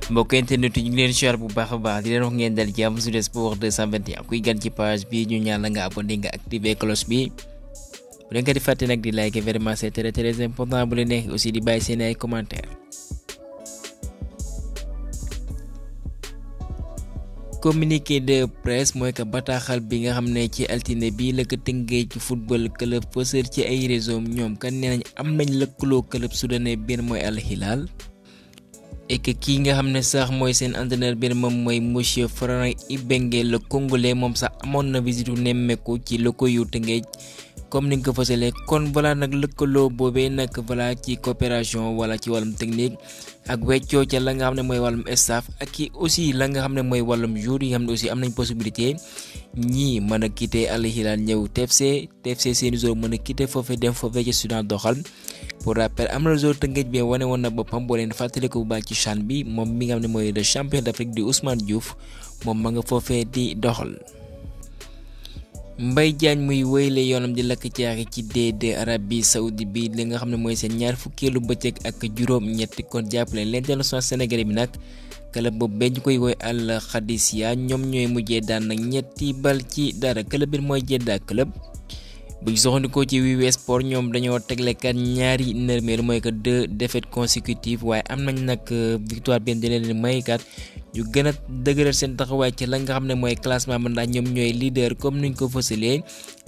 mbokk internet yi ñu ngi leen siyaar bu baax a baax di leen wax ngeen dal jàmm Sud Sport 221 kuy gan ci page bi ñu ñaan la nga abonné nga activer cloche bi bu leen ko di fàtte nag di like vraiment c'est très important bu leen neex aussi di bàyyi seen ay commentaires. communiqué de presse mooy que bataaxal bi nga xam ne ci altine bi la ko tëngee ci football club fësër ci ay réseau ñoom kan nee nañ am nañ lëkkaloo club soudanais biir mooy Al Hilal et que kii nga xam ne sax mooy seen entraîneur biir moom mooy monsieur Franck Ibenge le congolais moom sax amoon na visite nemmeeku ci locaux yu Tëngéej comme ni nga ko fësalee kon voilà nag lëkkaloo boobee nag voilà ci coopération wala ci wàllum technique ak weccoo ca la nga xam ne mooy wàllum staff ak ki aussi la nga xam ne mooy wàllum jour yi nga xam ne aussi am nañ possibilité ñii mën a quitter Al Hilal ñëw TFC seeni joueur mën a quitter foofee dem foofee ci Soudan doxal pour rappel am na joueur Tëngéej bi wane woon na boppam boo leen fàttali ko bu baax ci CHAN bi moom mi nga xam ne mooy le champion d'Afrique di Ousmane Diouf moom ma nga foofee di doxal. Mbaye Diagne muy wéyle yoonam di lakk caaxi ci D2 Arabie Saoudi bi li nga xam ne mooy seen ñaar fukkeelu bëccëg ak juróom-ñetti kon jàppale l'international sénégalais bi nag club boobu ba ñu koy woy Al Qadisiya ñoom ñooy mujjee daan nag ñetti bal ci dara club bi mooy Jeddah club. bu ñu soxandikoo ci Wiwe Sport ñoom dañoo teglekat ñaari nërmeelu mooy que 2 défaites consécutives waaye am nañ nag victoire benn di leen maykat yu gën a dëgëral seen taxawaay ci la nga xam ne mooy classement ba ndax ñoom ñooy leader comme niñ ko fësalee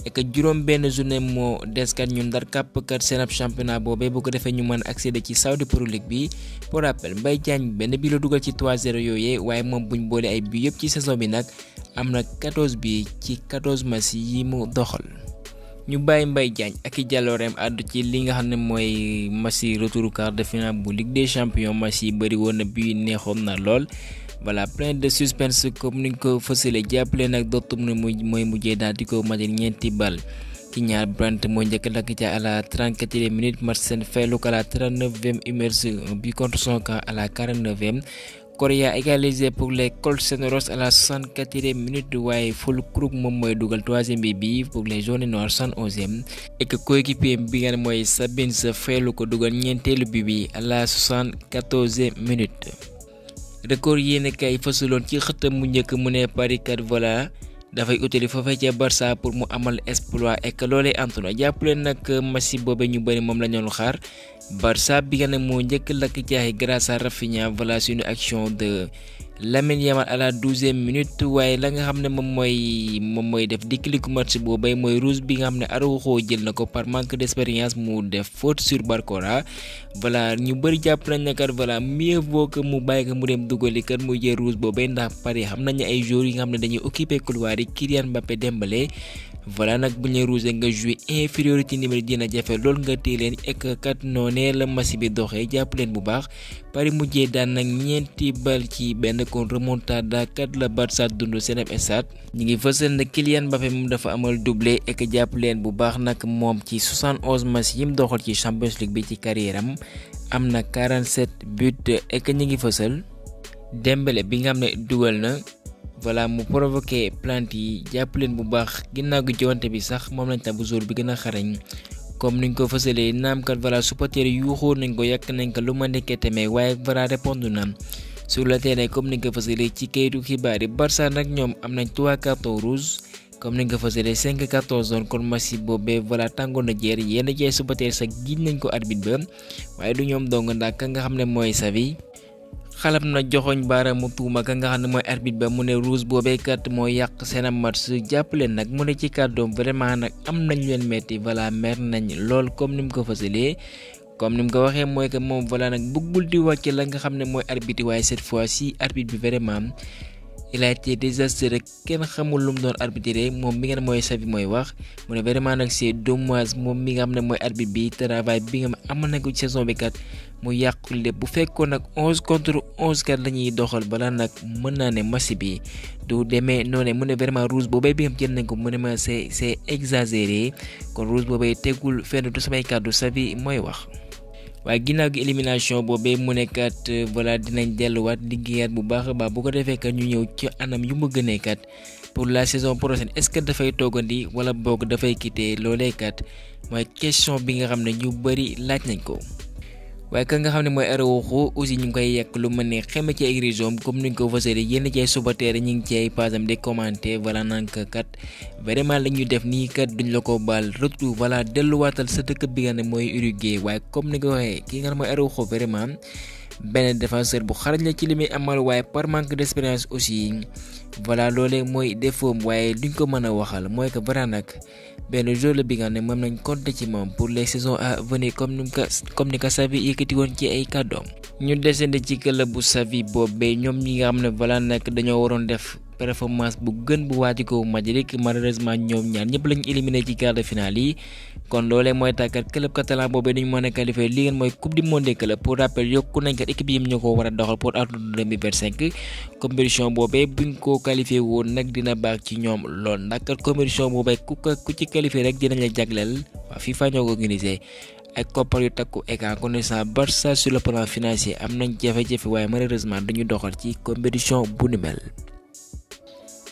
et que juróom benn journée moo deskat ñu ndar kàpp kat seen ab championnat boobee bu ko defee ñu mën a accéder ci Saudi Pro League bi pour rappel Mbaye Diagne benn bi la dugal ci 3-0 yooyee waaye moom buñ boole ay bi yëpp ci saison bi nag am na 14 bi ci 14 matchs yi mu doxal. ñu bàyyi Mbaye Diagne ak i jàllooreem àddu ci li nga xam ne mooy match retour quart de finale bu Ligue des champions match yi bëri woon na bii neexoon na lool voilà plein de suspense comme ni nga ko fësale jàppale nag dootum ne mooy mujjee daal di ko matal ñeenti bal ci ñaar Brent moo njëkk lakk ca à la 34e minute Marsen faylu ko à la 39e immersion bi contre son camp à la 49e Correa égalisé pour les Colchoneros à la 64e minute waaye Füllkrug moom mooy dugal 3e bi pour les jaunes et noirs 71e et que coéquipier bi nga ne mooy Sabins faylu ko dugal ñeenteelu bi à la 74e minute. record yéen kay fësaloon ci xëtam mu njëkk mu ne Paris kat voilà dafay utali foofee ca Barça pour mu amal exploit et que loolee antu na jàppale nag match boobe ñu bëri moom la ñu xaar Barça bi nga ne moo njëkk lakk jaaxi grâce à Rafinha voilà une action de Lamine Yamal à la 12e minute waaye la nga xam ne moom mooy def déclic match boobay mooy rouge bi nga xam ne Araujo jël na ko par manque d'expérience mu def faute sur Barcola voilà ñu bëri jàpp nañ ne kat voilà mieux vaut que mu bàyyi ko mu dem dugali kat mu jël rouge boobay ndax Paris xam nañu ay joueurs yi nga xam ne dañuy occuper couloir yi Kylian Mbappé Dembélé voilà nag bu ñu rouge nga jouer infériorité numérique dina jafe lool nga téye leen et que kat noonee la match bi doxee jàpp leen bu baax Paris mujjee daan nag ñeenti bal ci benn kon remontada kat la Barça dund seen stade ñu ngi fësal ne Kylian Mbappé moom dafa amal doublé et que jàpp leen bu baax nag moom ci 71 match yi mu doxal ci Champions League bi ci carrière am na 47 buts et que ñu ngi fësal Dembélé bi nga xam ne dugal na. voilà mu provoqué plante yi jàpp leen bu baax ginnaaw gi jiwante bi sax moom lañ tabb jour bi gën a xarañ comme niñ ko fësalee naam kat voilà supporter yi yuuxoo nañ ko yàq nañ ko lu ma nekkee tamit waaye voilà répondre na sur le terrain comme niñ ko fësalee ci kayitu xibaar yi Barça nag ñoom am nañ 3 cartons rouges comme niñ ko fësalee 5 cartons jaunes kon match boobee voilà tàngoon na jeer yenn jeey supporter sax giñ nañ ko arbitre ba waaye du ñoom dong ndax ka nga xam ne mooy Xavi xalab na joxoñ baaraamu tuuma ka nga xam ne mooy arbitre ba mu ne rouge boobee kat moo yàq seen match jàpp leen nag mu ne ci kàddoom vraiment nag am nañ leen metti voilà mer nañ lool comme ni mu ko fësalee comme ni mu ko waxee mooy que moom voilà nag bëggul di wàcc la nga xam ne mooy arbitre waaye cette fois ci arbitre bi vraiment il a été désastreux kenn xamul lu mu doon arbitré moom mi nga ne mooy Xavi mooy wax mu ne vraiment nag c'est dommage moom mi nga xam ne mooy arbitre bi travail bi nga amal na ko ci saison bi kat mu yàqu lépp bu fekkoon nag 11 contre 11 kat la ñuy doxal balaa nag mën naa ne match bi du demee noonu mu ne vraiment rouge boobee bi nga jël nañ ko mu ne ma c'est exagéré kon rouge boobee tegul fenn du samay kàddu Xavi mooy wax. waaye ginnaaw gi élimination boobee mu ne kat voilà dinañ delluwaat liggéeyaat bu baax a baax bu ko defee kat ñu ñëw ci anam yu mu gënee kat pour la saison prochaine est-ce que dafay toogandi wala boog dafay quitter loolee kat mooy question bi nga xam ne ñu bëri laaj nañ ko. waaye ka nga xam ne mooy Araujo aussi ñu ngi koy yekk lu mel ne xeme ci ay région comme niñ ko fasale yenn ci ay supporters ñu ngi ci ay pasam di commenter voilà nanka kat vraiment la ñuy def nii kat duñ la ko baal retour voilà delluwaatal sa dëkk bi nga ne mooy Uruguay waaye comme ni nga waxee ki nga xam ne mooy Araujo vraiment benn défenseur bu xarañ la ci li muy amal waaye par manque d'expérience aussi voilà loolee mooy défaut waaye duñ ko mën a waxal mooy que vraiment nag benn joueur la bi nga ne moom nañ compter ci moom pour les saisons à venir comme ni ko Xavi yëkkati woon ci ay kàddoom. ñu desandi ci club bu Xavi boobee ñoom ñi nga xam ne voilà nag dañoo waroon def performance bu gën bu Atlético Madrid malheureusement ñoom ñaar ñëpp lañu éliminé ci quart de finale yi kon loolee mooy tàggat club catalan boobee dañu mën a qualifier li ngeen mooy coupe du monde des clubs pour rappel yokku nañ kat équipe yi ñoo ko war a doxal pour atum 2025 compétition boobee buñ ko qualifié woon nag dina baax ci ñoom lool ndax kat compétition boobee ku ci qualifié rek dinañ la jagleel waa FIFA ñoo ko organisé ay koppar yu takku et en connaissant Barça sur le plan financier am nañ jafe-jafe waaye malheureusement dañu doxal ci compétition bu ni mel.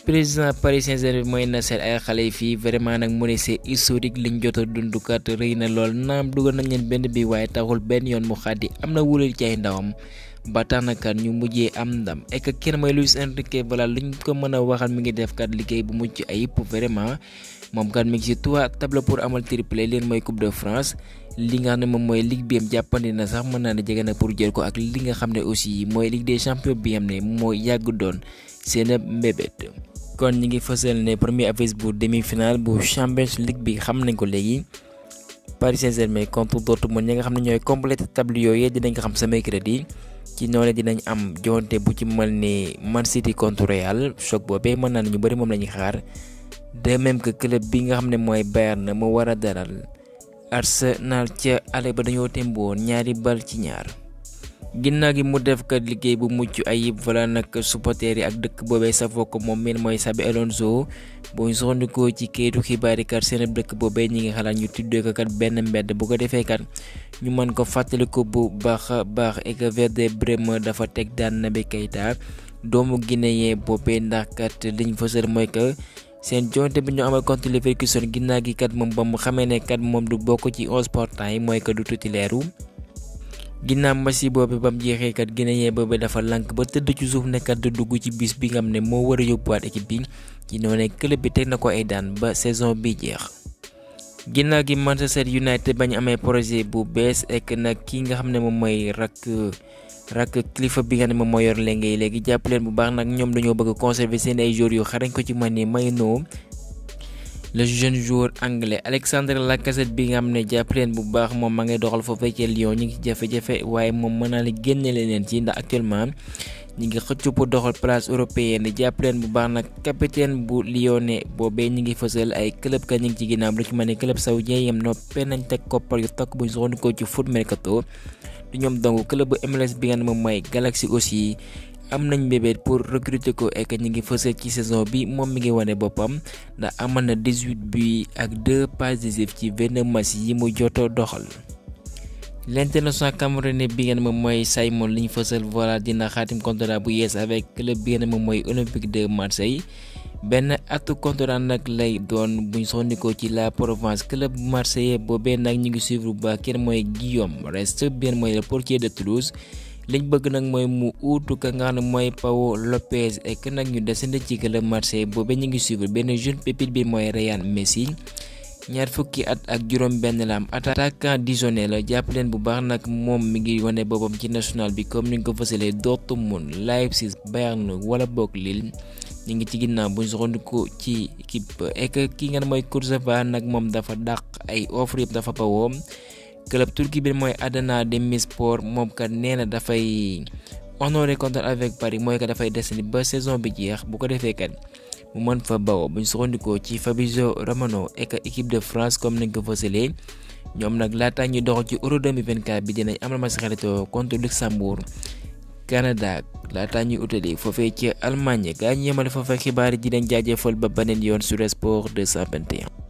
président Paris Saint-Germain mooy Nasser ay xale yi fii vraiment nag mu ne c'est historique liñ jot a dund kat rëy na lool naam dugal nañ leen benn bi waaye taxul benn yoon mu xaddi am na wulal ci ay ndawam ba tax na kat ñu mujjee am ndam et que kenn mooy Luis Enrique voilà luñ ko mën a waxal mi ngi def kat liggéey bu mucc ayib vraiment moom kat mi ngi ci 3 tableaux pour amal triplé leen mooy Coupe de France li nga xam ne moom mooy Ligue bi am jàppandi na sax mën naa ne jege na pour jël ko ak li nga xam ne aussi mooy Ligue des champions bi am ne moo yàgg doon seen mbébét. kon ñi ngi fësal ne premier avis bu demi-finale bu Champions League bi xam nañ ko léegi Paris Saint-Germain contre Dortmund ñi nga xam ne ñooy complété tableau yooyu dinañ ko xam sa mercredi ci noonu dinañ am jonte bu ci mel ni Man City contre Real choc boobee mën naa ne ñu bëri moom la ñuy xaar de même que club bi nga xam ne mooy Bayern mu war a dalal Arsenal ca ale ba dañoo temboon 2-2. ginnaaw gi mu def kat liggéey bu mucc ayib voilà nag supporters yi ak dëkk boobee safoo ko moom meen mooy Xabi Alonso boo ñu soxandikoo ci kayitu xibaar yi kat seen dëkk boobee ñi ngi xalaat ñu tuddee ko kat benn mbedd bu ko defee kat ñu mën ko fàttaliku bu baax a baax et que Werder Bremen dafa teg daan Naby Keita doomu guinéen boobee ndax kat liñ fësal mooy que seen jonte bi ñu amal contre Leverkusen ginnaaw gi kat moom ba mu xamee ne kat moom du bokk ci 11 partants yi mooy que du titulaire ginnaaw match boobu ba mu jeexee kat Guinéen boobu dafa lank ba tëdd ci suuf nekkat du dugg ci bis bi nga xam ne moo war a yóbbuwaat équipe bi ci noonu club bi teg na ko ay daan ba saison bi jeex. ginnaaw gi Manchester United bañ amee projet bu bees ek nag ki nga xam ne moom mooy rakk kilifa bi nga xam ne moom moo yor léegi jàpp leen bu baax nag ñoom dañoo bëgg conserver seen ay joueurs yu xarañ ko ci mën ni Maino le jeune joueur anglais Alexandre Lacazette bi nga xam ne jàpp leen bu baax moom ma ngay doxal foofee ca Lyon ñu ngi ci jafe-jafe waaye moom mën naa la génne leen ci ndax actuellement ñi ngi xëccu pour doxal place européenne jàpp leen bu baax nag capitaine bu Lyonnais boobee ñi ngi fësal ay club ka ñu ngi ci ginnaaw lu ci mel ne club saoudien yam noppee nañ teg koppar yu takk bu ñu soxandikoo ci foot mercato du ñoom donc club bu MLS bi nga xam ne moom mooy Galaxy aussi am nañ bébét pour recruter ko et que ñu ngi fësal ci saison bi moom mi ngi wane boppam ndax amal na 18 buts ak 2 passes décisives ci 29 matchs yi mu joto doxal. L'international camerounais bi ngeen moom mooy Simon liñ fësal voilà dina xaatim contrat bu yees avec club bi ngeen moom mooy Olympique de Marseille benn atu contrat nag lay doon buñ soxnikoo ci la Provence club marseillais boobee nag ñu ngi suivre bu baax kenn mooy Guillaume Rest bien mooy le portier de Toulouse. liñ bëgg nag mooy mu uutu ka nga xam ne mooy Pau Lopez et que nag ñu desandi ci club Marseille boobee ñu ngi suivre benn jeune pépite bi mooy Ryan Messi 2 fukki at ak juróom benn la am attaquant dijonnais la jàpp leen bu baax nag moom mi ngi wane boppam ci national bi comme ni nga ko fësalee Dortmund Leipzig Bayern wala boog Lille ñu ngi ci ginnaaw buñ soxandikoo ci équipe et que ki nga ne mooy Kurzawa nag moom dafa dàq ay offre yëpp dafa bawoo club turki bi mooy Adana Demirspor moom kat nee na dafay honoré contrat avec Paris mooy que dafay desandi ba saison bi jeex bu ko defee kat mu mën fa bawoo buñ soxandikoo ci Fabrizio Romano et équipe de France comme nañ ko fësalee ñoom nag laataa ñuy doxal ci Euro 2024 bi dinañ amal match xaritoo contre Luxembourg Canada laataa ñuy utali foofee ci Allemagne gaa ñu yemale foofee xibaar yi di leen jaajëfal ba beneen yoon sur Sport 221.